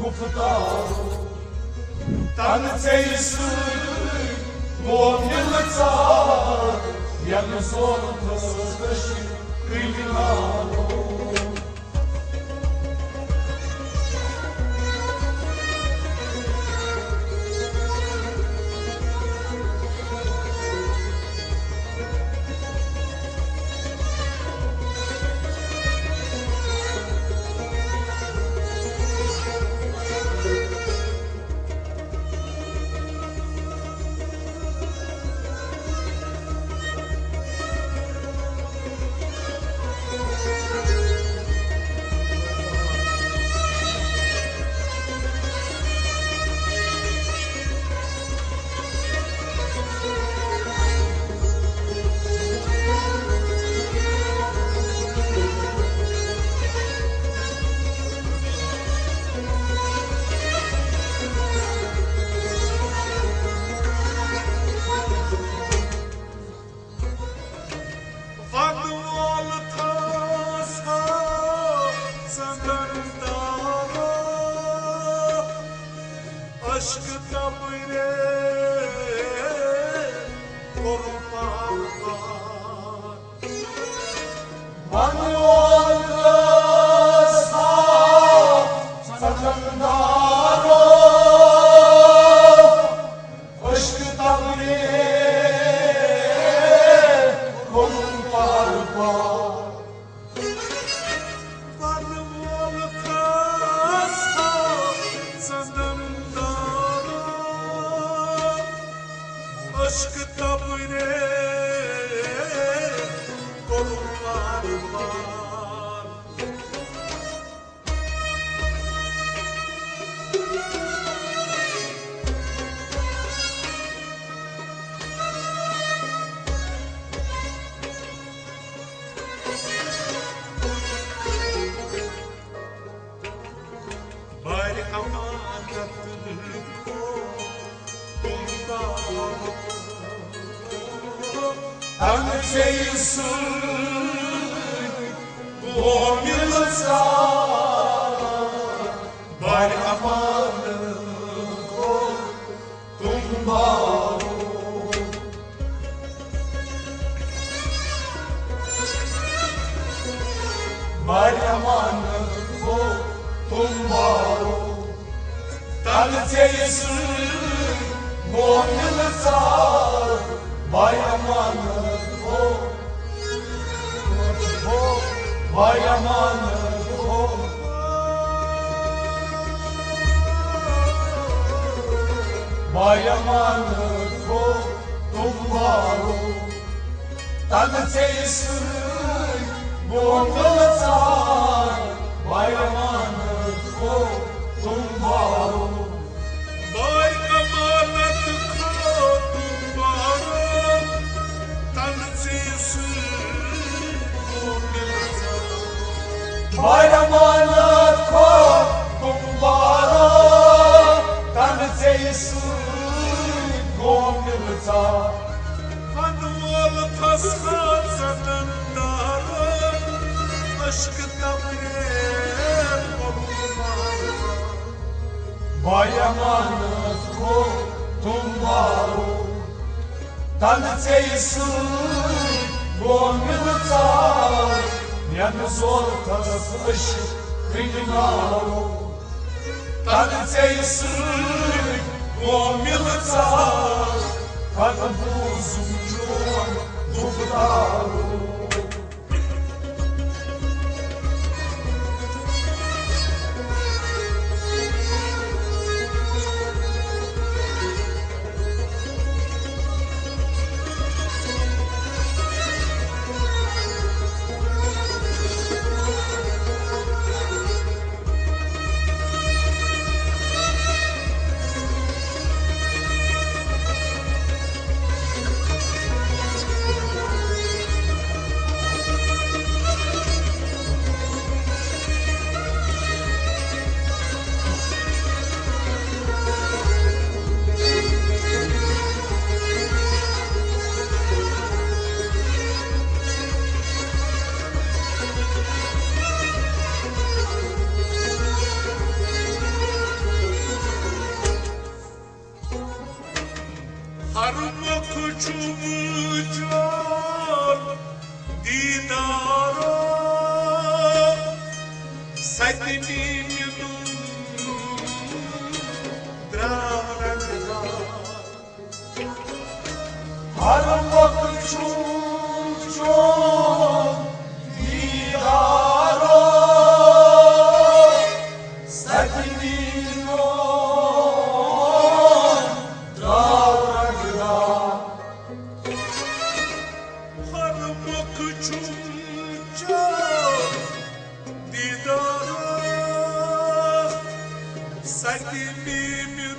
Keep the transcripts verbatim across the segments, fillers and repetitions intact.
گفتارو تن ژے سۭتۍ گوٚو مِلہٕ ژار، یَنہٕ زوتھَس کٔشِتھ کٕنۍ نارو۔ وَنہٕ وول تھاس ہا ژَندَن دارو، اشک تبرے کوٚرُن پار پار۔ وَنہٕ وول تھاس ہا ژَندَن دارو، اشک تبرے کوٚرُن پار پار۔ وَنہٕ وول تھاس ہا ژَندَن دارو، اشک تبرے کوٚرُن پار پار۔ بارِ امانت کو تم دارو۔ تن ژے سۭتۍ گوٚو مِلہٕ ژار، بارِ امانت کو تم دارو۔ بارِ امانت کو تم دارو۔ تن ژے سۭتۍ گوٚو مِلہٕ ژار، بارِ امانت کو، بارِ امانت کو، بارِ امانت کو تم دارو۔ تن ژے سۭتۍ گوٚو مِلہٕ ژار، بارِ امانت کو تم دارو۔ بارِ امانت کو تم دارو۔ تن ژے سۭتۍ گوٚو مِلہٕ ژار۔ بارِ امانت کو تم دارو۔ تن ژے سۭتۍ گوٚو مِلہٕ ژار۔ وَنہٕ وول تھاس ہا ژَندَن دارو، اشک تبرے کوٚرُن پار پار۔ بارِ امانت کو تم دارو۔ تن ژے سۭتۍ گوٚو مِلہٕ ژار، یَنہٕ زوتھَس اشک کٕنۍ نارو۔ تن ژے سۭتۍ گوٚو مِلہٕ ژار، پتہٕ بوٗ ہر مۄکھٕ چھُ وٕچھان دیٖدارو، ستمی مِلُن درٛاو رنٛگدار۔ ہر وقت چھُم چون دیدارو، سجنی میون درٛاو رنٛگدار۔ ہر وقت چھُم چون دیدارو، سجنی میون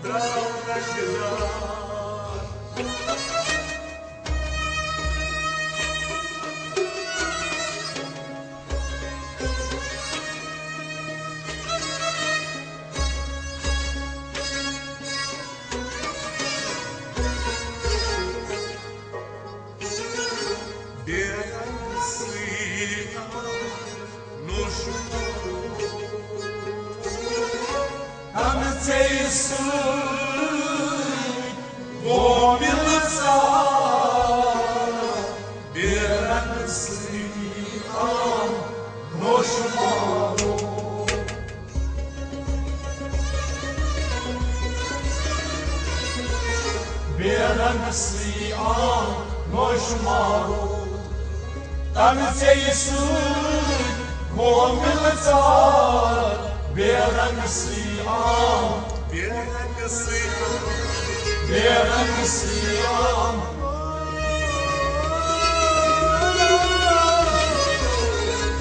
درٛاو رنٛگدار۔ بے رنٛگسٕے نوشمار۔ تَنہٕ ژےٚ سۭتۍ گوٚو مِلہٕ ژار، بے رنٛگسٕے آو نوشمارو۔ بے رنٛگسٕے آو نوشمارو۔ تَنہٕ ژےٚ سۭتۍ گوٚو مِلہٕ ژار، بے رنٛگسٕے آو، بے رنٛگسٕے آو، بے رنٛگسٕے آو،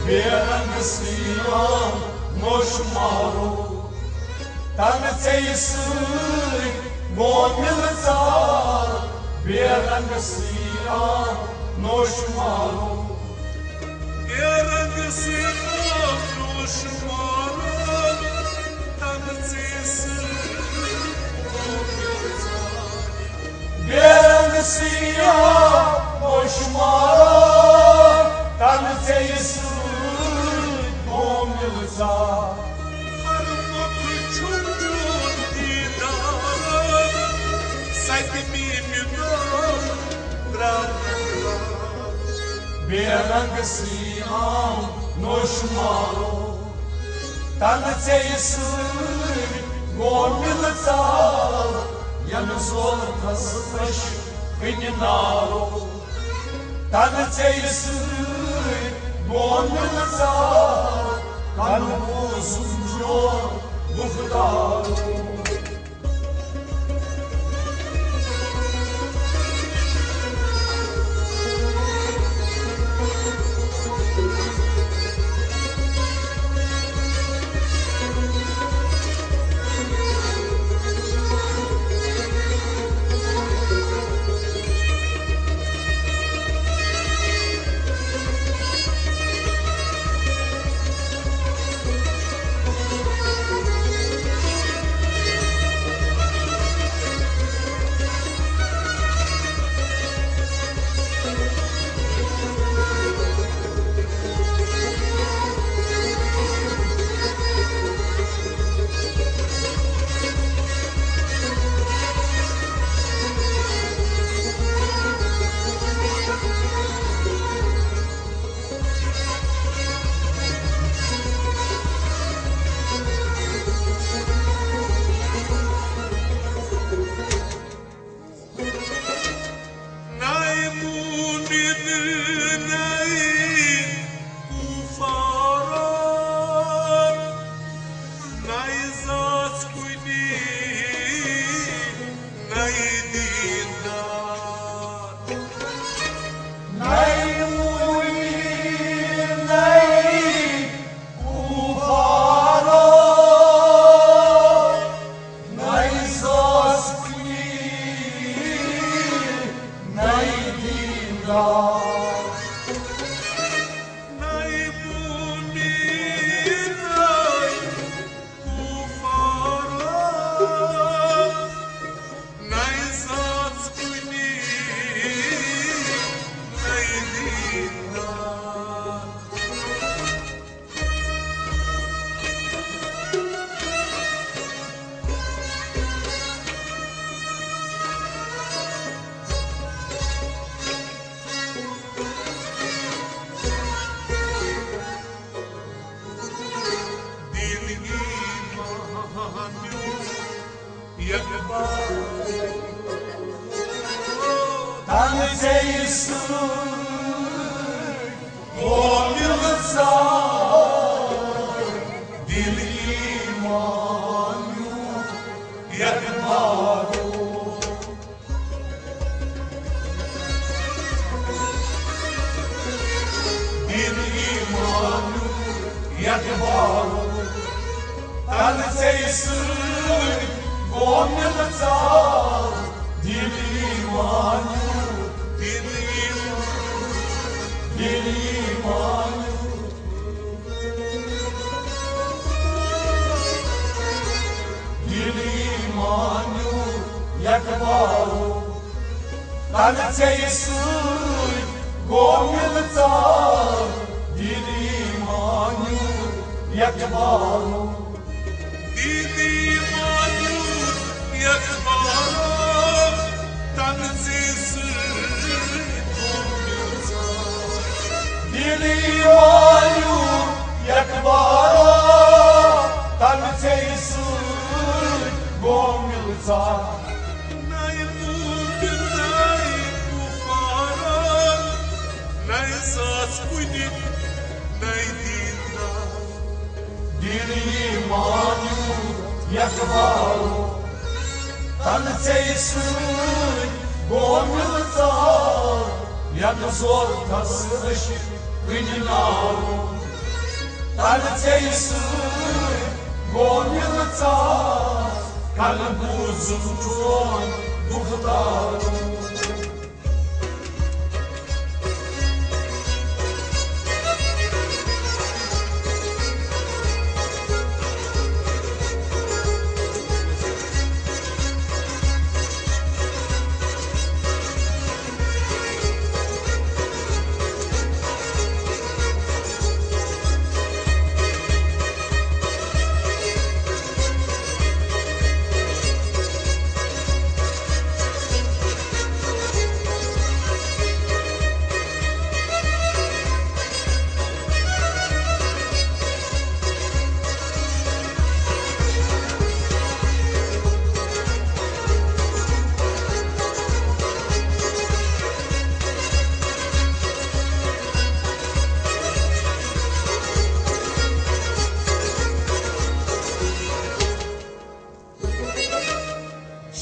بے رنٛگسٕے آو نوشمارو۔ تَنہٕ ژےٚ سۭتۍ گوٚو مِلہٕ ژار، بے رنٛگسٕے آو نوشمارو۔ بے رنٛگسٕے آو نوشمارو۔ تَنہٕ ژےٚ سۭتۍ گوٚو مِلہٕ ژار۔ بے رنٛگسٕے آو نوشمارو۔ تَنہٕ ژےٚ سۭتۍ گوٚو مِلہٕ ژار۔ ہر مۄکھٕ چھُم چون دیٖدار، ستمی مِلُن درٛاو رنٛگدار۔ بے رنٛگسٕے آو نوشمارو۔ تَنہٕ ژےٚ سۭتۍ گوٚو مِلہٕ ژار، یَنہٕ زوتھَس پرٛٮ۪ش کٕنہِ نارو۔ تَنہٕ ژےٚ سۭتۍ گوٚو مِلہٕ ژار، کَنہٕ بوٗزُم چون گُفتارو۔ نَے مومِن، نَے کُفارو، نَے زٲژ کُنی، نَے دیٖندار۔ نَے مومِن، نَے کُفارو، نَے زٲژ کُنی، نَے دیٖندار۔ نَے مومِن، نَے کُفارو، نَے زٲژ کُنی، نَے دیٖندار۔ تنہٕ ژےٚ سۭتۍ گوٚو مِلہٕ ژار، دِل ایٖمانیُک یتھ بارو۔ دِل ایٖمانیُک یتھ بارو، تنہٕ ژےٚ سۭتۍ گوٚو مِلہٕ ژار۔ دِل ایٖمانیُک، دِل ایٖمانیُک، دِل ایٖمانیُک، دِل ایٖمانیُک یتھ بارو۔ تنہٕ ژےٚ سۭتۍ گوٚو مِلہٕ ژار۔ دِل ایٖمانیُک یتھ بارو۔ دِل ایٖمانیُک یتھ بارو، تنہٕ ژےٚ سۭتۍ گوٚو مِلہٕ ژار۔ دِل ایٖمانیُک یتھ بارو، تنہٕ ژےٚ سۭتۍ گوٚو مِلہٕ ژار۔ نَے مومِن، نَے کُفارا، نَے ساس کُنہِ، نَے دیٖندار۔ دِل ایٖمانیُک یتھ بارو، تنہٕ ژےٚ سۭتۍ گوٚو مِلہٕ ژار۔ یتھ ضوٚرتھس أسۍ کُنہِ نارو، تنہٕ ژےٚ سۭتۍ گوٚو مِلہٕ ژار۔ کلہٕ بوٗزُم چون دُکھ دارو۔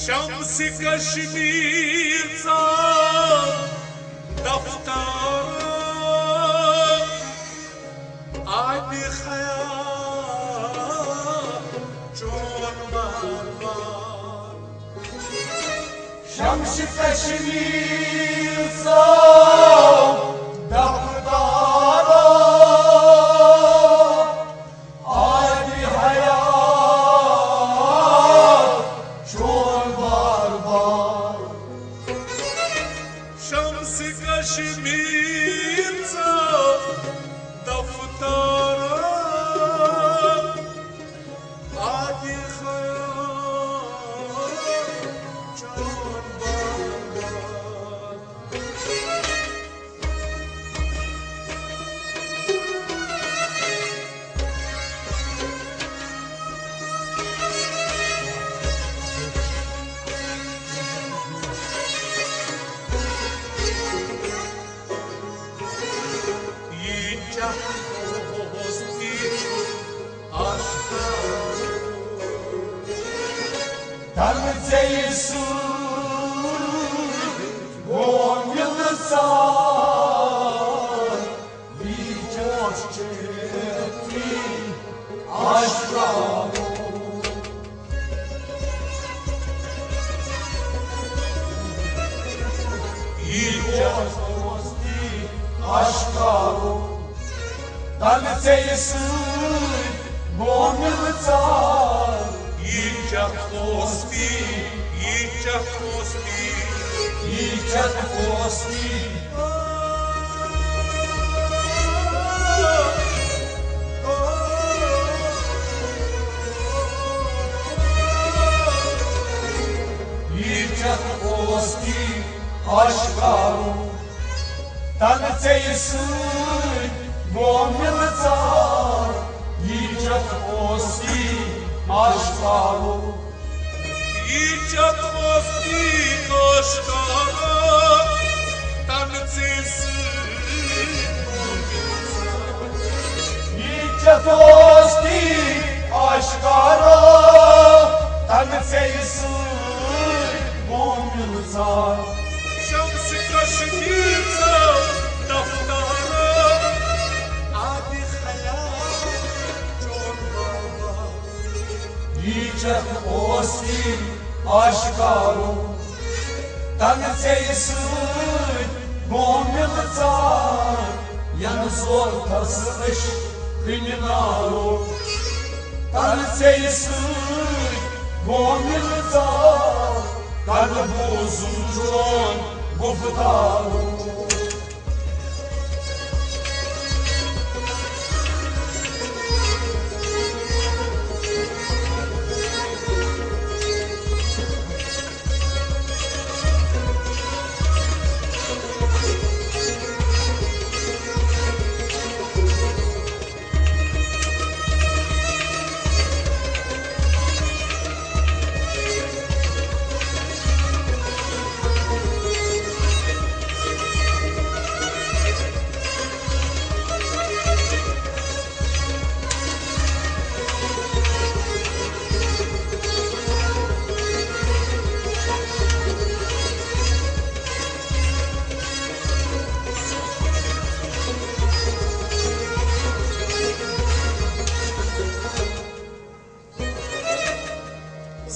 شمس کشمیر ژاو دفتر، آبِ حیات چون بار بار۔ شمس کشمیر ژاو دفتر، آبِ حیات چون بار بار۔ شمس کشمیر ژاو دفتر، آبِ حیات چون بار بار۔ یہِ چاہ دوستی آشنا۔ تنہٕ ژےٚ سۭتۍ گوٚو مِلہٕ ژار۔ یہِ چاہ دوستی آشنا۔ یہِ چاہ دوستی آشنا۔ تنہٕ ژےٚ سۭتۍ گوٚو مِلہٕ ژار۔ یہِ چاہ دوستی، یہِ چاہ دوستی، یہِ چاہ دوستی۔ یہِ چاہ دوستی آشکارو۔ تنہٕ ژےٚ سۭتۍ گوٚو مِلہٕ ژار۔ یہِ چاہ دوستی آشکارو۔ ییٖژ دوستی آشکارا، تنہٕ ژےٚ سۭتۍ گوٚو مےٚ ژاہ۔ ییٖژ دوستی آشکارا، تنہٕ ژےٚ سۭتۍ گوٚو مےٚ ژاہ۔ شمس کشمیر ژاہ دفتارا، آدِ خیال چون بابا۔ ییٖژ دوستی آشکارو، تنہٕ ژےٚ سۭتۍ گوٚو مےٚ ژاہ۔ ینہٕ زور تھس عشق کٕنہِ نارو، تنہٕ ژےٚ سۭتۍ گوٚو مےٚ ژاہ۔ تنہٕ بوٗزُم چون گُفتارو۔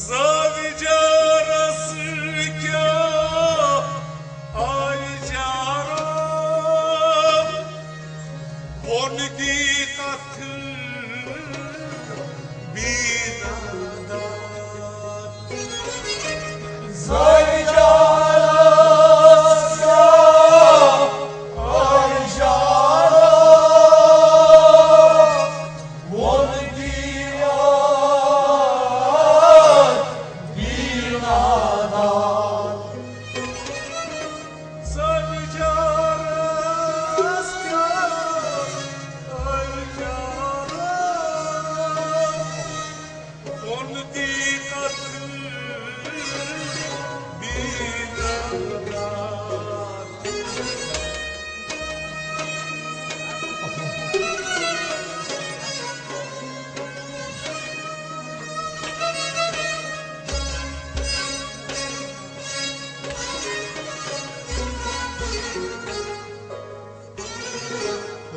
زٲوِجارس کیٛاہ آیہِ جارا، ووٚن دی کتھ بیٖنادار۔ زٲوِجارس کیٛاہ آیہِ جارا، ووٚن دی کتھ بیٖنادار۔ زٲوِجارس کیٛاہ آیہِ جارا، ووٚن دی کتھ بیٖنادار۔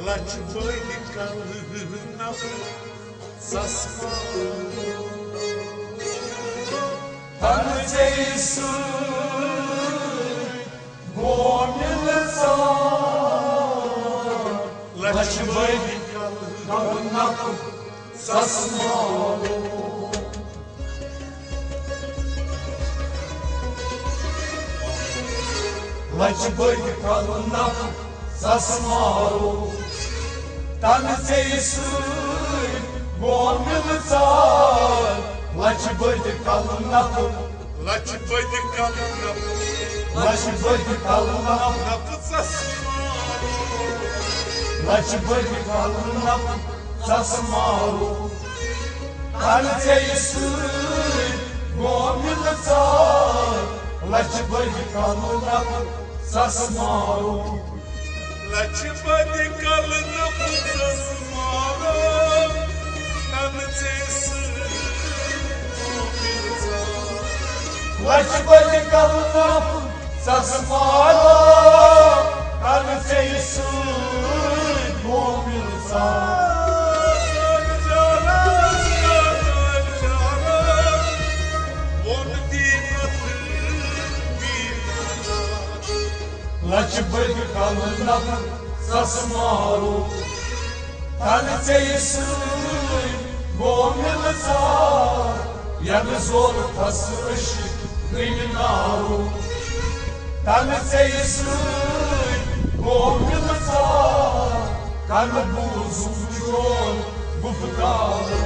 لچھ بٔدۍ کلہٕ نفر سسمار۔ تنہٕ ژےٚ سۭتۍ گوٚو مےٚ ژاہ۔ لچھ بٔدۍ کلہٕ نفر سسمارو۔ لچھ بٔدۍ کلہٕ نفر سسمارو، تنہٕ ژےٚ سۭتۍ گوٚو مےٚ ژاہ۔ لچھ بٔدۍ کلہٕ نفر، لچھ بٔدۍ کلہٕ نفر، لچھ بٔدۍ کلہٕ نفر سسمارو۔ لچھ بٔدۍ کلہٕ نفر سسمارو، تنہٕ ژےٚ سۭتۍ گوٚو مےٚ ژاہ۔ لچھ بٔدۍ کلہٕ نفر سسمارو۔ لچھ بٔدۍ کلہٕ نفر سسمارو، تنہٕ ژےٚ سۭتۍ گوٚو مےٚ ژاہ۔ لچھ بٔدۍ کلہٕ نفر سسمارو، تنہٕ ژےٚ سۭتۍ گوٚو مےٚ ژاہ۔ لچھ بٔدۍ کلہٕ نفر سسمارو، تنہٕ ژےٚ سۭتۍ گوٚو مےٚ ژاہ۔ ینہٕ زور تھس عشق کٕنہِ نارو، تنہٕ ژےٚ سۭتۍ گوٚو مےٚ ژاہ۔ کنہٕ بوٗزُم چون گُفتارو۔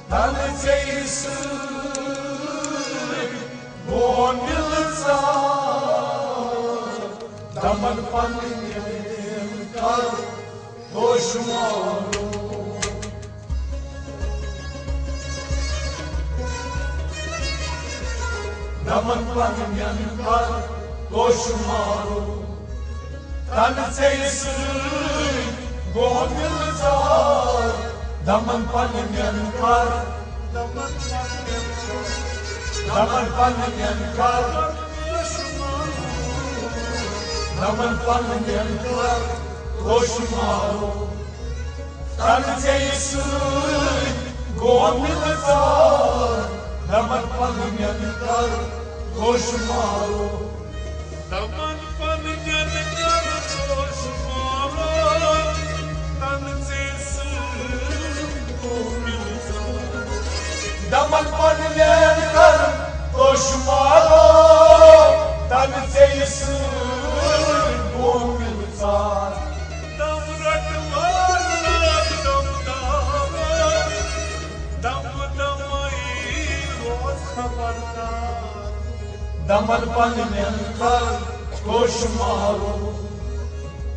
تنہٕ ژےٚ سۭتۍ گوٚو مِلژار، دمن پننٮ۪ن کر کوشمارو۔ دمن پننٮ۪ن کر کوشمارو۔ تنہٕ ژےٚ سۭتۍ گوٚو مِلژار، دمن پننٮ۪ن کر، دمن پننٮ۪ن کر، دمن پننٮ۪ن کر کوشمارو۔ تنہٕ ژےٚ سۭتۍ گوٚو مِلژار، دمن پننٮ۪ن کر کوشمارو۔ دمن پننٮ۪ن کر کوشمارو، تنہٕ ژےٚ سۭتۍ گوٚو مِلژار۔ دمن پننٮ۪ن کر کوشمارو، تنہٕ ژےٚ سۭتۍ گوٚو مِلژار۔ دم رٹوار دم دارو، دم دمائی روز خبردار۔ دمن پننٮ۪ن کر کوشمارو۔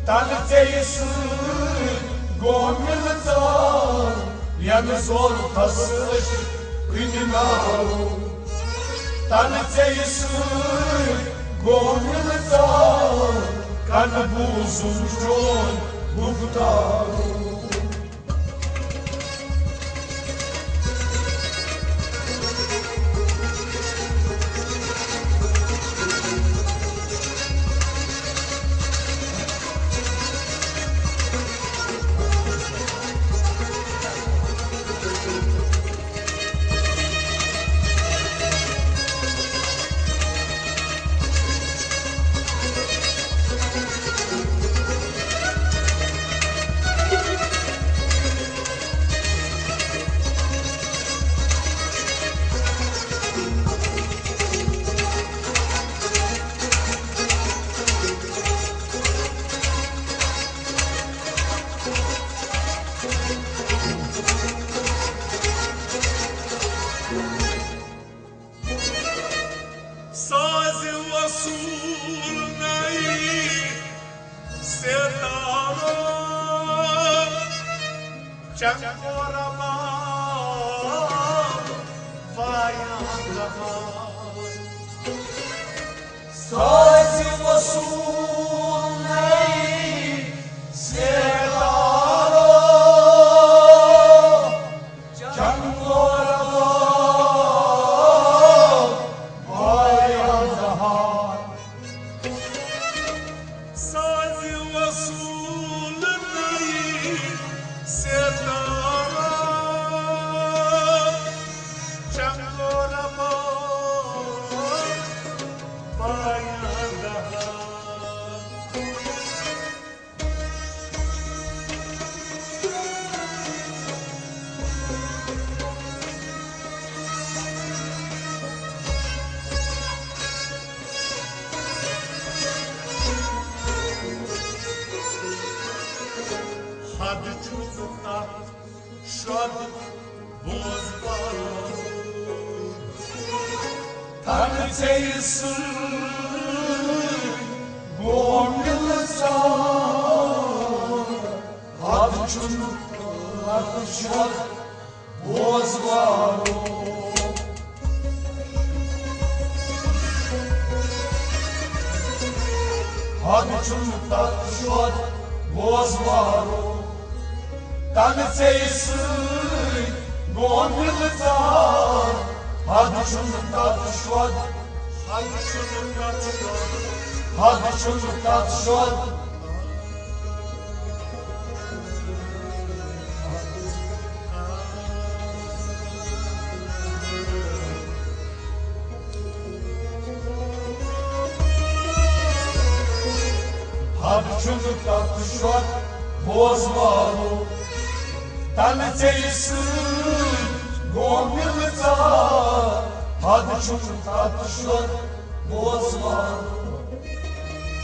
تنہٕ ژےٚ سۭتۍ گوٚو مِلژار، ینہٕ زولفس أسۍ کُنہِ نارو۔ تنہٕ ژےٚ سۭتۍ گوٚو مِلژار، کنہٕ بوٗزُم چون گُفتارو۔ سازِ وصوٗل نَے ستارو، چنگو رباب وایان بہار۔ سازِ وصوٗل نَے ستارو، چنگو رباب وایان بہار۔ سازِ وصوٗل نَے ستارو، چنگو رباب وایان بہار۔ حد چھُ تَتھ شۄد بوز پَرُن۔ تَنہٕ ژےٚ سۭتۍ گوٚو مِلژار۔ حد چھُنہٕ تَتھ شۄد بوز پَرُن۔ حد چھُنہٕ تَتھ شۄد بوز پَرُن۔ تَنہٕ ژےٚ سۭتۍ گوٚو مِلژار۔ حد چھُنہٕ تَتھ شۄد، حد چھُنہٕ تَتھ شۄد، حد چھُنہٕ تَتھ شۄد۔ حد چھُنہٕ تَتھ شۄد بوز پَرُن۔ تَنہٕ ژےٚ سۭتۍ گوٚو مِلژار۔ حد چھُنہٕ تَتھ شۄد بوز پَرُن۔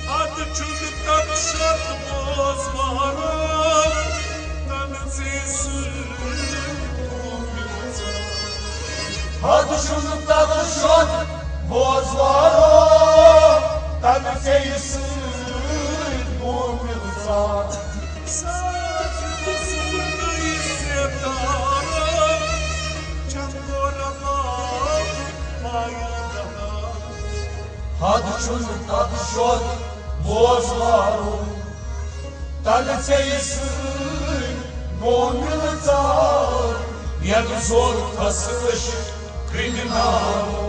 حد چھُنہٕ تَتھ شۄد بوز پَرُن۔ تَنہٕ ژےٚ سۭتۍ گوٚو مِلژار۔ حد چھُنہٕ تَلہٕ شۄد بوزوارو، تَلہٕ ژےٚ یہِ سۭتۍ گوٚو مِلژار۔ ساز سُنٛدٕے ستارو، چندو رباب پایہِ دہار۔ حد چھُنہٕ تَلہٕ شۄد بوزوارو، تَلہٕ ژےٚ یہِ سۭتۍ گوٚو مِلژار، یَنہٕ زور کھس عشق کٕنہِ نارو۔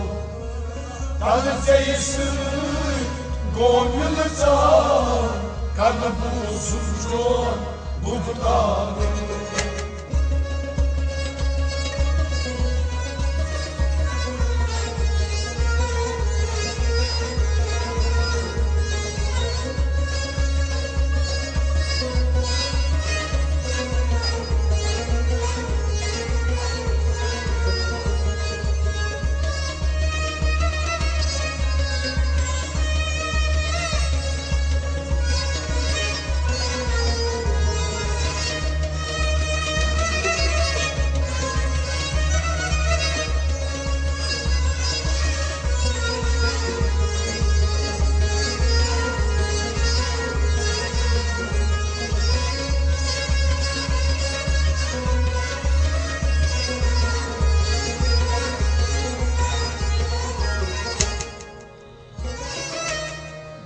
تَلہٕ ژےٚ یہِ سۭتۍ گوٚو مِلژار، کَنہٕ بوٗزُم چون گُفتار۔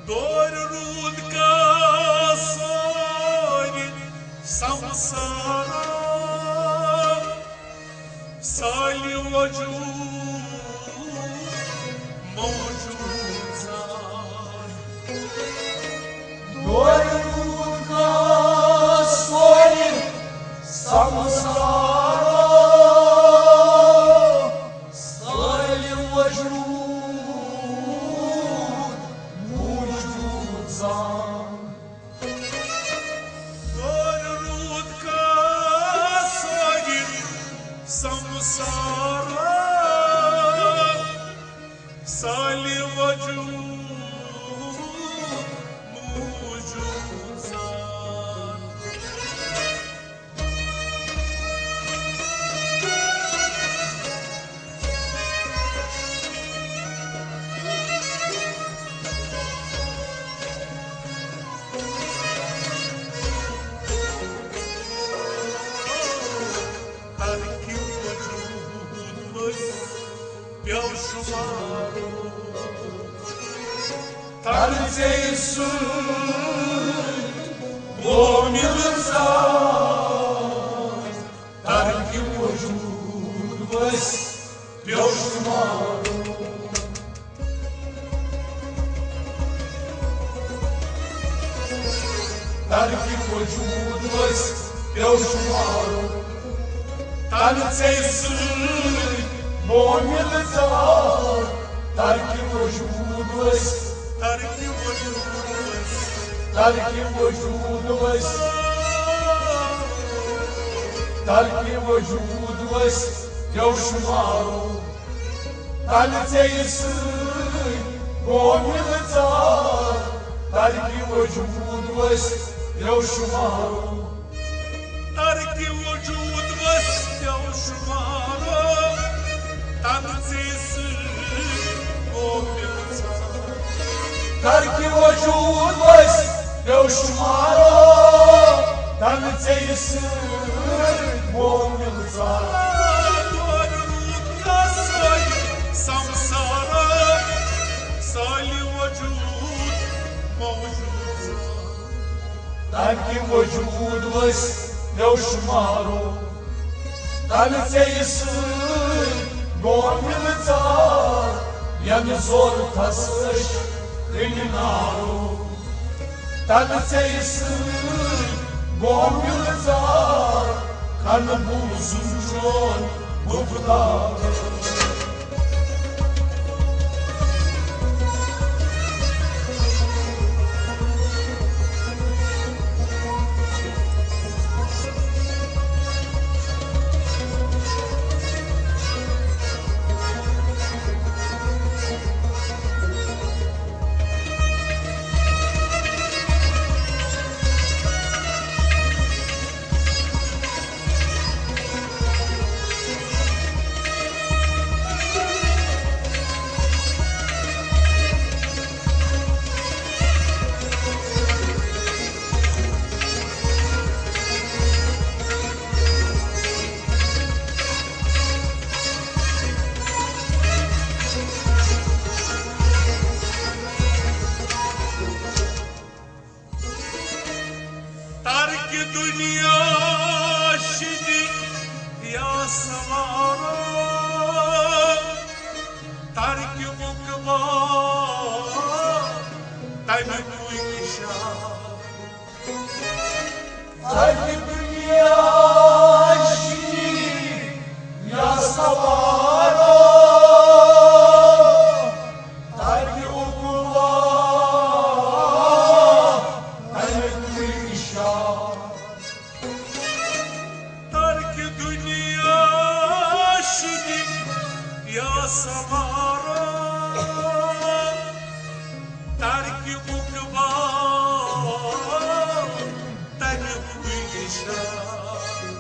دورٕ روٗد کاسورِ سمسارا، سالہِ وجوٗد موجوٗد زان۔ دورٕ روٗد کاسورِ سمسارا، سالہِ وجوٗد موجوٗد زان۔ دورٕ روٗد کاسورِ سمسارا، سالہِ وجوٗد موجوٗد زان۔ ترکہِ وجوٗد ؤسۍ پیوٚو شُمارو۔ تَلہٕ ژےٚ یہِ سۭتۍ گوٚو مِلژار، ترکہِ وجوٗد ؤسۍ پیوٚو شُمارو۔ ترکہِ وجوٗد ؤسۍ پیوٚو شُمارو۔ تَلہٕ ژےٚ سۭتۍ گوٚو مِلژار، ترکہِ وجوٗد ؤسۍ، ترکہِ وجوٗد ؤسۍ، ترکہِ وجوٗد ؤسۍ، ترکہِ وجوٗد ؤسۍ پیوٚو شُمارو۔ تَلہٕ ژےٚ یہِ سۭتۍ گوٚو مِلژار، ترکہِ وجوٗد ؤسۍ پیوٚو شُمارو۔ ترکہِ وجوٗد ؤسۍ پیوٚو شُمارو، تَلہٕ ژےٚ یہِ سۭتۍ گوٚو مِلژار۔ ترکہِ وجوٗد ؤسۍ پیوٚو شُمارو، تَلہٕ ژےٚ یہِ سۭتۍ گوٚو مِلژار۔ دورٕ روٗد کاسورِ سمسارا، سالہِ وجوٗد موجوٗد زان۔ ترکہِ وجوٗد ؤسۍ پیوٚو شُمارو۔ تَلہٕ ژےٚ یہِ سۭتۍ گوٚو مِلژار، یَنہٕ زور کھس عشق کٕنہِ نارو۔ تَلہٕ ژےٚ یہِ سۭتۍ گوٚو مِلژار، کَنہٕ بوٗزُم چون گُفتار۔ سوارو، ترکہِ عقبا تمیُک نشان۔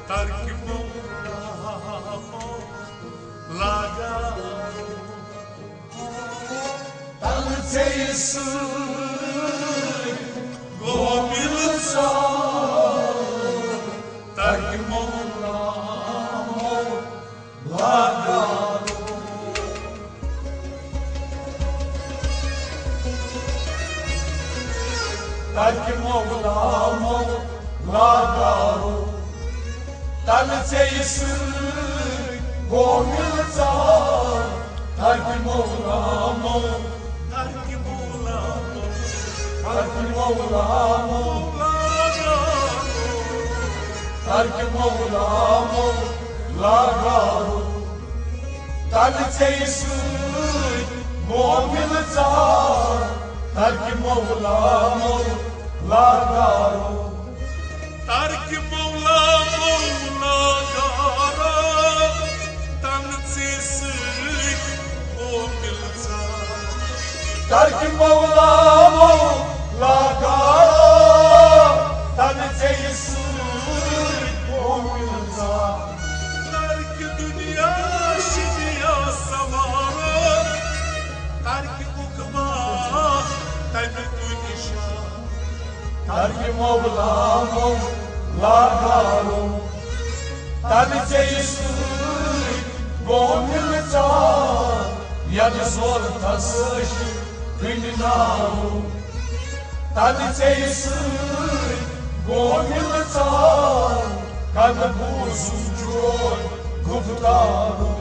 ترکہِ مولا مولا لاگا تلہٕ ژیٚیہِ سۭتۍ گوٚو مِلہٕ ژار۔ ترکہِ مولا مولا لاگا ترکہِ مولا مولا لاگا تلہٕ ژیٚیہِ سۭتۍ گوٚو مِلہٕ ژار۔ ترکہِ مولا مولا ترکہِ مولا مولا ترکہِ مولا مولا لاگا ترکہِ مولا مولا لاگا تلہٕ ژیٚیہِ سۭتۍ گوٚو مِلہٕ ژار۔ ترکہِ مولا مولا لاگا ترکہِ مولا مولا لاگا تلہٕ ژیٚیہِ سۭتۍ گوٚو مِلہٕ ژار۔ ترکہِ مولا مولا لاگا تلہٕ ژیٚیہِ سۭتۍ گوٚو مِلہٕ ژار۔ ترکہِ دنیا شِنیا سوارو، ترکہِ عقبا تمیُک نشان۔ ترکہِ مولا مولا لاگا تلہٕ ژیٚیہِ سۭتۍ گوٚو مِلہٕ ژار۔ ییٚلہِ ضوٚرتھس ٲسۍ کُنہِ نارو تلہٕ ژیٚیہِ سۭتۍ گوٚو مِلہٕ ژار۔ کَنہٕ بوٗزُم چون گُفتارو۔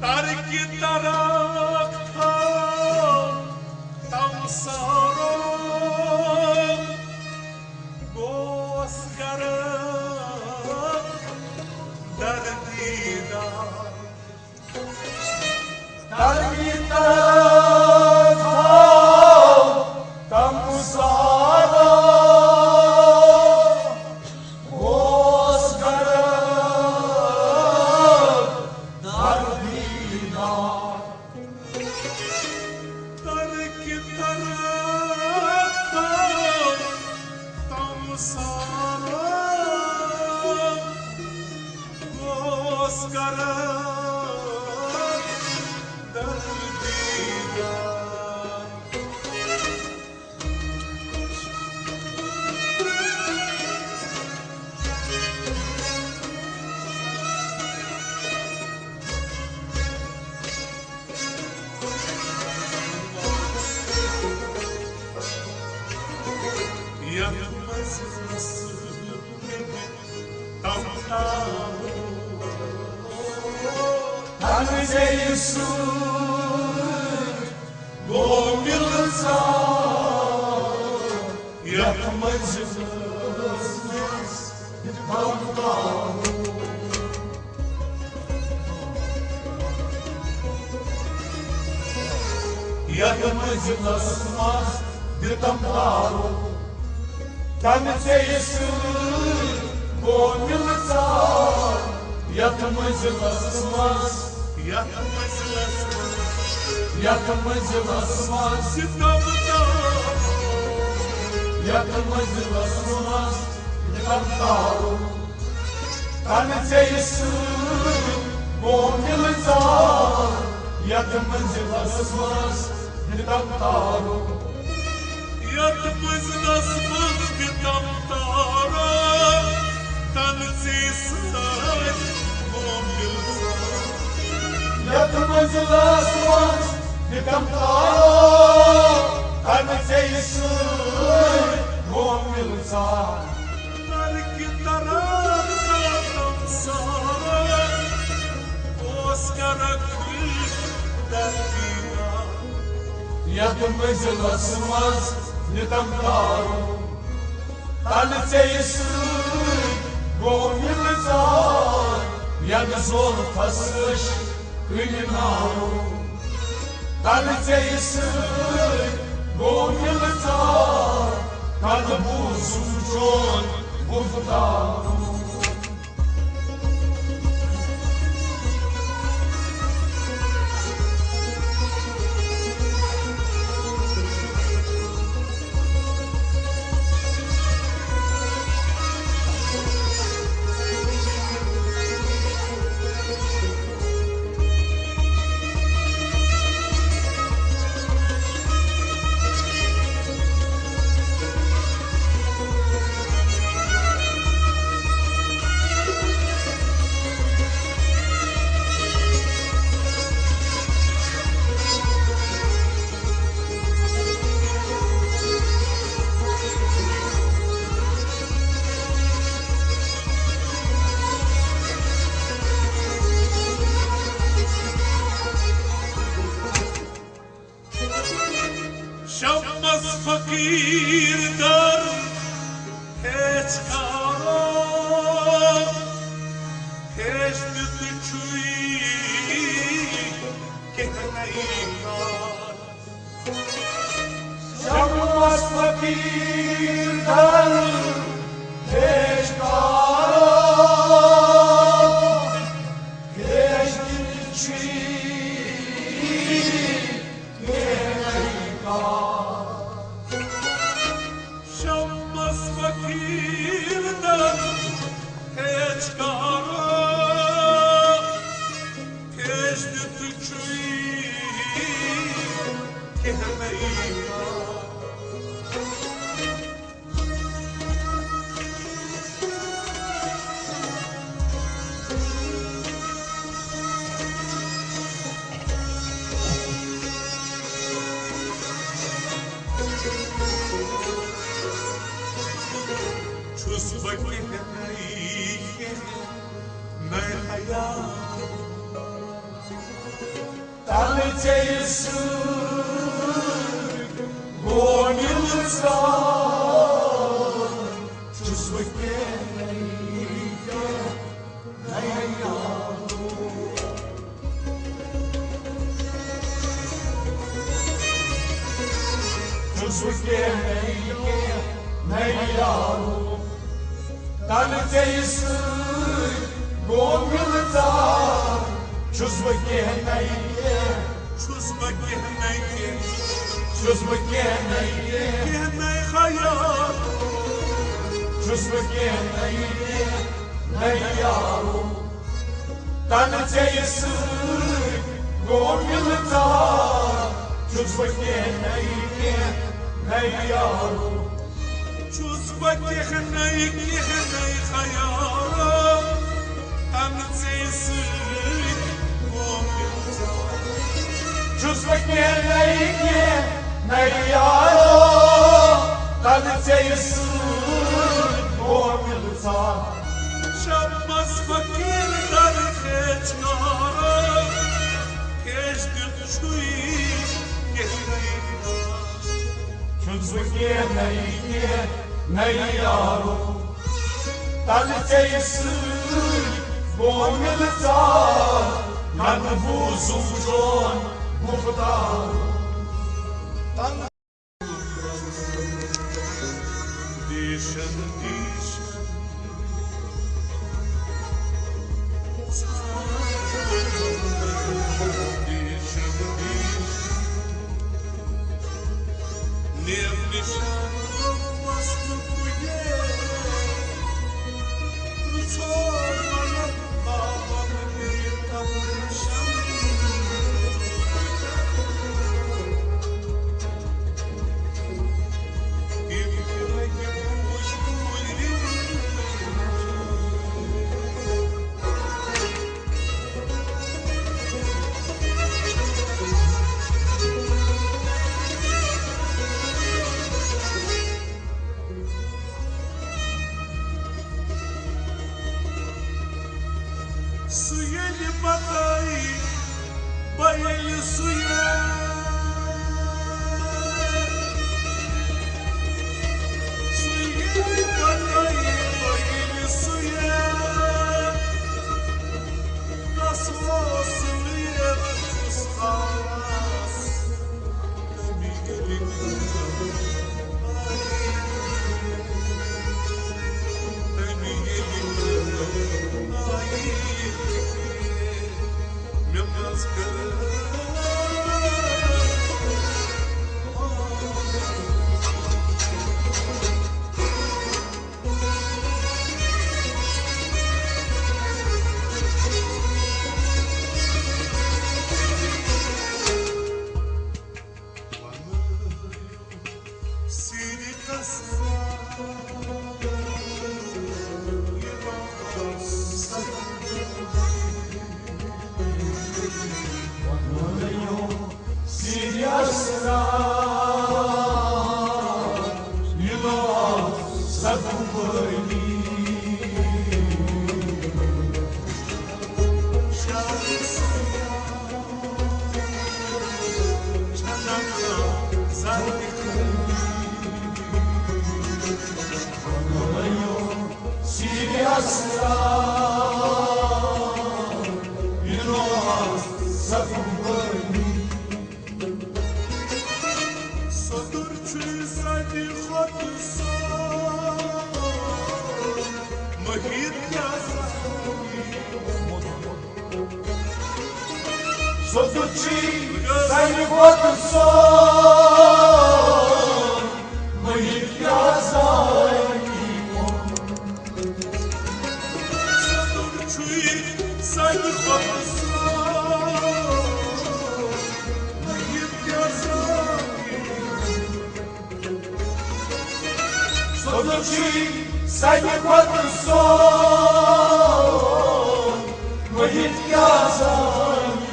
ترکہِ ترک تھاو تمسارو، گوس گرک دردیدار۔ ترکہِ ترک تھاو تمسارو، گوس گرک دردیدار۔ ترکہِ ترک تھاو تمسارو، گوس گرک دردیدار۔ یتھ منٛز نصیب تم تھاو۔ تنہٕ ژےٚ سۭتۍ گوٚو مِلہٕ ژار۔ یتھ منٛز نصیب تم تھاو۔ یتھ منزلس منز دِتم تارو، تمہِ ژیٚیہِ سۭتۍ گوٚو مِلہٕ ژار۔ یتھ منزلس منز یتھ منزلس منز، یتھ منزلس منز ستم تارو، یتھ منزلس منز ستم تارو، تنہٕ ژےٚ سۭتۍ گوٚو مِلژار۔ یتھ منزلس منز ستم تارو، یتھ منزلس منز ستم تارو، تنہٕ ژےٚ سۭتۍ گوٚو مِلژار۔ یتھ منزلس منز ستم تارو، تنہٕ ژےٚ سۭتۍ گوٚو مِلژار۔ ترکہِ تران کاتم سارا، اوس کرکھ دردی۔ یتھ منزلس منز ستم تارو، تنہٕ ژےٚ سۭتۍ گوٚو مِلژار۔ ینہٕ زُلفس عشق کُنہِ نارو، تنہٕ ژےٚ سۭتۍ گوٚو مِلژار۔ تنہٕ بوٗزُم چون گُفتارو۔ شمس فقیر در ہیچ کارو، ہیچ تہِ تہِ چھُے کینٛہہ نَیہِ کار۔ شمس فقیر در ہیچ کارو، ہیچ تہِ تہِ چھُے شمس فقیر در ہیچ کارو، ہیچ تہِ تہِ چھُے کینٛہہ نَیہِ کار۔ چھُس بہٕ کینٛہہ نَے، کینٛہہ نَے حیا۔ تنہٕ ژےٚ سۭتۍ گوٚو مِلژار۔ چھُس بہٕ کینٛہہ نَے، کینٛہہ نَے یارو۔ چھُس بہٕ کینٛہہ نَے، کینٛہہ نَے یارو۔ تنہٕ ژےٚ سۭتۍ گوٚو مِلژار۔ چھُس بہٕ کینٛہہ نَے، کینٛہہ۔ چھُس بہٕ کینٛہہ نَے، کینٛہہ۔ چھُس بہٕ کینٛہہ نَے، کینٛہہ۔ کینٛہہ نَے خیال۔ چھُس بہٕ کینٛہہ نَے، کینٛہہ نَے یارو۔ تنہٕ ژےٚ سۭتۍ گوٚو مِلژار۔ چھُس بہٕ کینٛہہ نَے، کینٛہہ نَے یارو۔ چھُس بہٕ کینٛہہ نَے، کینٛہہ نَے خیال۔ تنہٕ ژےٚ سۭتۍ گوٚو مِلژار۔ چھُس بہٕ کینٛہہ نَے، کینٛہہ نَے یارو۔ تنہٕ ژےٚ سۭتۍ گوٚو مِلژار۔ شمس فقیر در ہیچ کارو، ہیچ تہِ تہِ چھُے کینٛہہ نَے۔ چھُس بہٕ کینٛہہ نَے، کینٛہہ نَے یارو۔ تنہٕ ژےٚ سۭتۍ گوٚو مِلژار، تنہٕ بوٗزُم چون گُفتار۔ دیشن دیشن۔ سُہ ییٚلہِ پَتَے بہٕ ییٚلہِ سُہ یہِ، سُہ ییٚلہِ پَتَے بہٕ ییٚلہِ سُہ یہِ، تَس اوس نہٕ یہِ تَس آس۔ سوٚدُر چھُ سَتہِ کھۄتہٕ سوٚن، مٔہِتھ کیٛاہ زانہِ۔ سوٚدُر چھُ سَتہِ کھۄتہٕ سوٚن، مٔہِتھ کیٛاہ زانہِ۔ سوٚدُر چھُ سَتہِ کھۄتہٕ سوٚن، مٔہِتھ کیٛاہ زانہِ۔ سوٚدُر چھُ سَتہِ کھۄتہٕ سوٚن، مٔہِتھ کیٛاہ زانہِ۔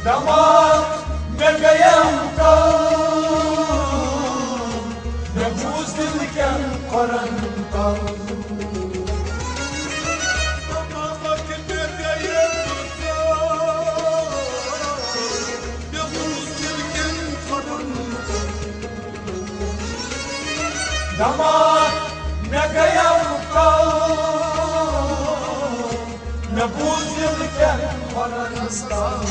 دماغ مےٚ گٔیَم تنگ، مےٚ بوٗز دِل کٮ۪ن کورَن۔ دماغ مےٚ گٔیَم تنگ، مےٚ بوٗز دِل کٮ۪ن کورَن تنگ۔ دماغ مےٚ گٔیَم تنگ، مےٚ بوٗز دِل کٮ۪ن کورَن تنگ۔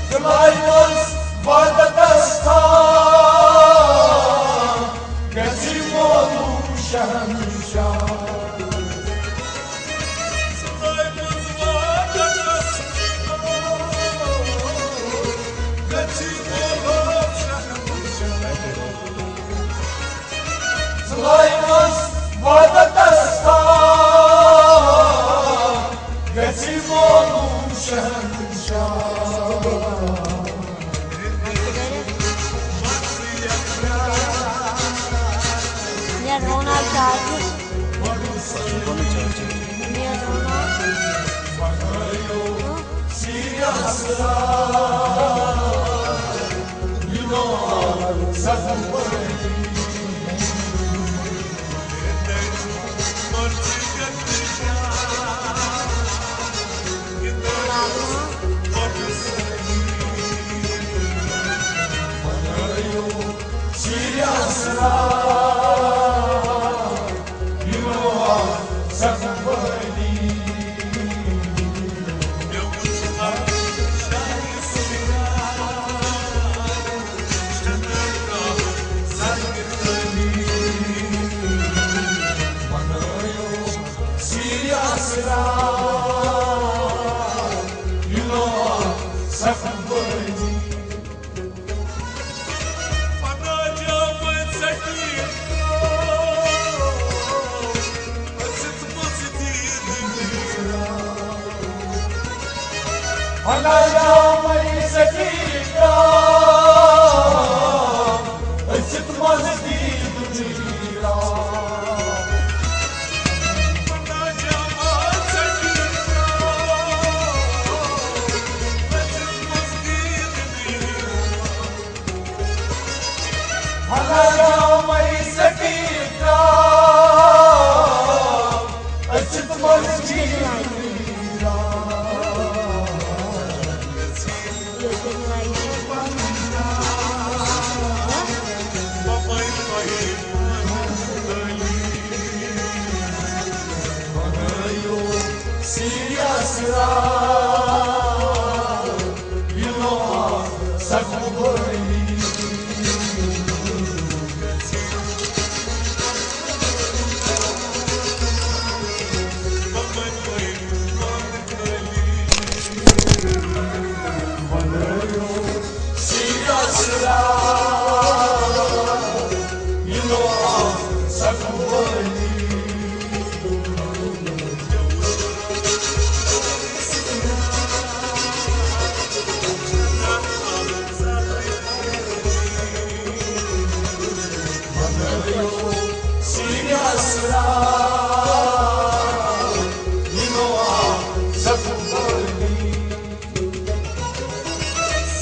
دِلایہِ منٛز وعدتس تھاو، گژھِ مولوٗ شہنشاہ۔ دِلایہِ منٛز وعدتس تھاو، گژھِ مولوٗ شہنشاہ۔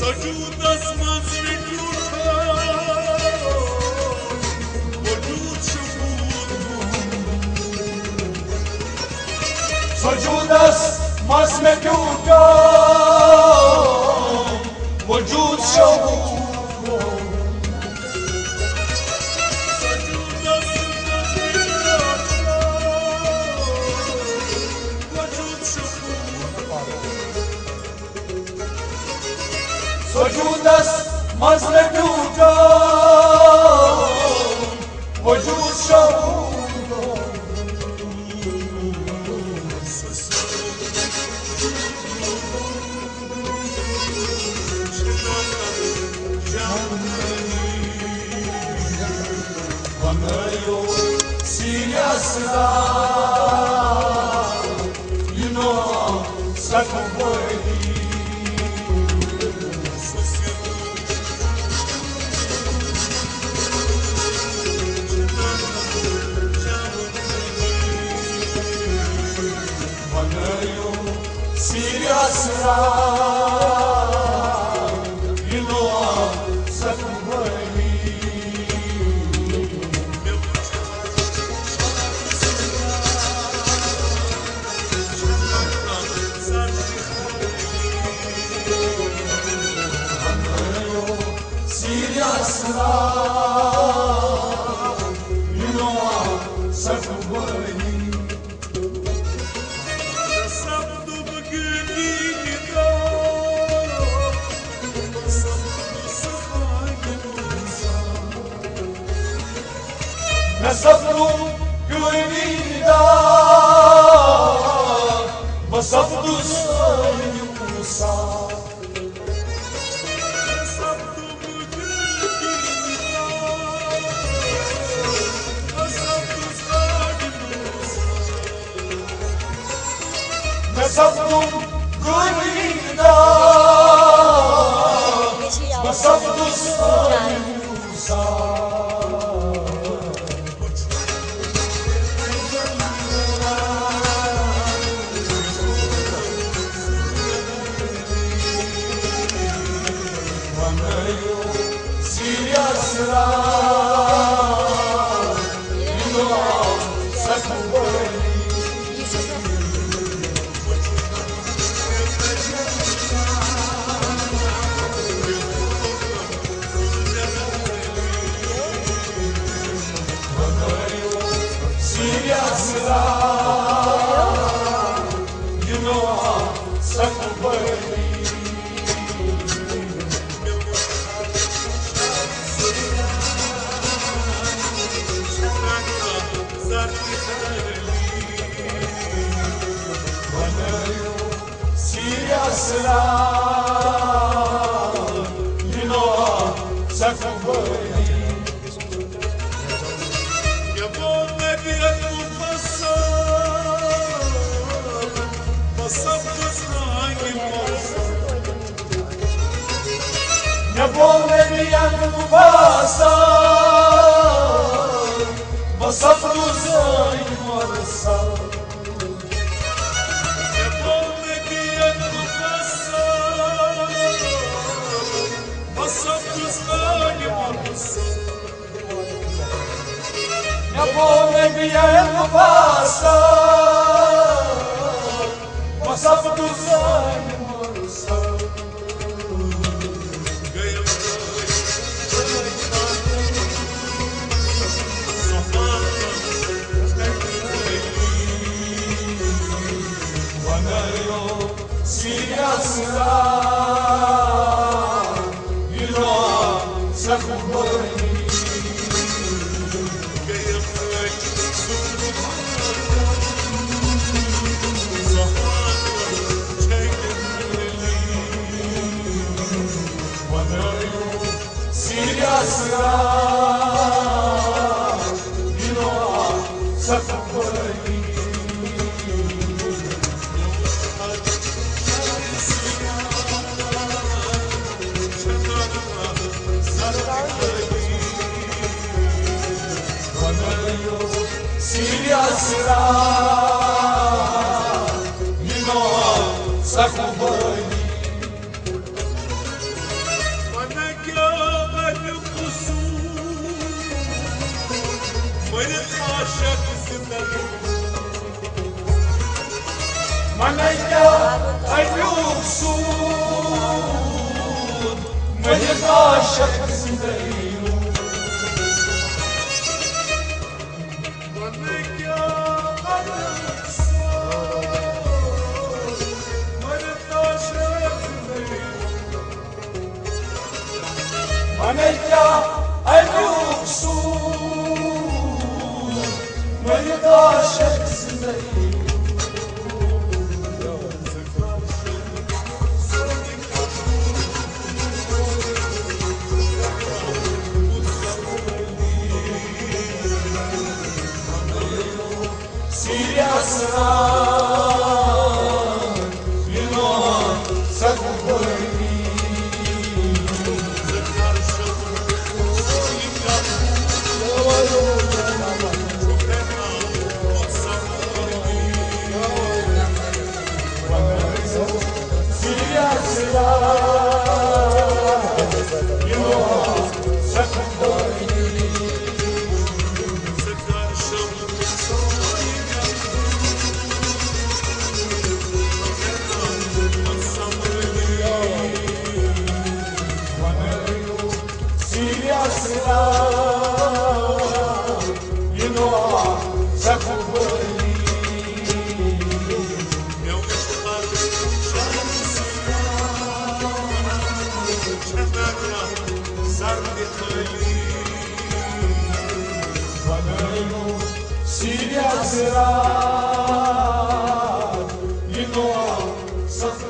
سجودس منٛز مےٚ ٹیوٗٹھ وجوٗد شہوٗد۔ سجودس منٛز مےٚ ٹیوٗٹھ وجوٗد شہوٗد۔ وجوٗدس منٛز لٔبیوٗ جان، وجوٗد شعوٗر۔ سیٖریَس راز، یہِ نوٚو سخبٲنی۔ سیٖریَس راز، یہِ نوٚو سخبٲنی۔ مےٚ سپدُم گٲمی دار، بہٕ سپدُس موسیٰ۔ مےٚ سپدُم گٲمی دار، بہٕ سپدُس موسیٰ۔ سیٖریَس راز، یہِ نوٚو سخبٲنی۔ سیٖریَس راز، یہِ نوٚو سخبٲنی۔ سیٖریَس راز، یہِ نوٚو سخبٲنی۔ مےٚ ووٚن نبیَن مُفصل، بہٕ سپدُس رنگِ مُفصل۔ مےٚ ووٚن نبیَن مُفصل، بہٕ سپدُس رنگِ مُفصل۔ مےٚ ووٚن نبیَن مُفصل، بہٕ سپدُس رنگِ مُفصل۔ مےٚ ووٚن نبیَن مُفصل، بہٕ سپدُس رنگِ مُفصل۔ سیٖریَس راز، یہِ نوٚو سخبٲنی۔ سیٖریَس راز، یہِ نوٚو سخبٲنی۔ سیٖریَس راز، یہِ نوٚو سخبٲنی۔ وَنہٕ کیٛاہ اَمیُک قصوٗر، مٔرِتھ عاشق زِندَے۔ وَنَے کیٛاہ اَمیُک سوٗد، مٔرِتھ عاشق زِندَے روٗد۔ وَنَے کیٛاہ اَمیُک سوٗد، مٔرِتھ عاشق زِندَے روٗد۔ وَنَے کیٛاہ اَمیُک سوٗد، مٔرِتھ عاشق زِندَے۔ سیٖریَس راز، یہِ نوٚو سخبٲنی۔ سیٖریا سِرات، یہِ نوٚو سَتھ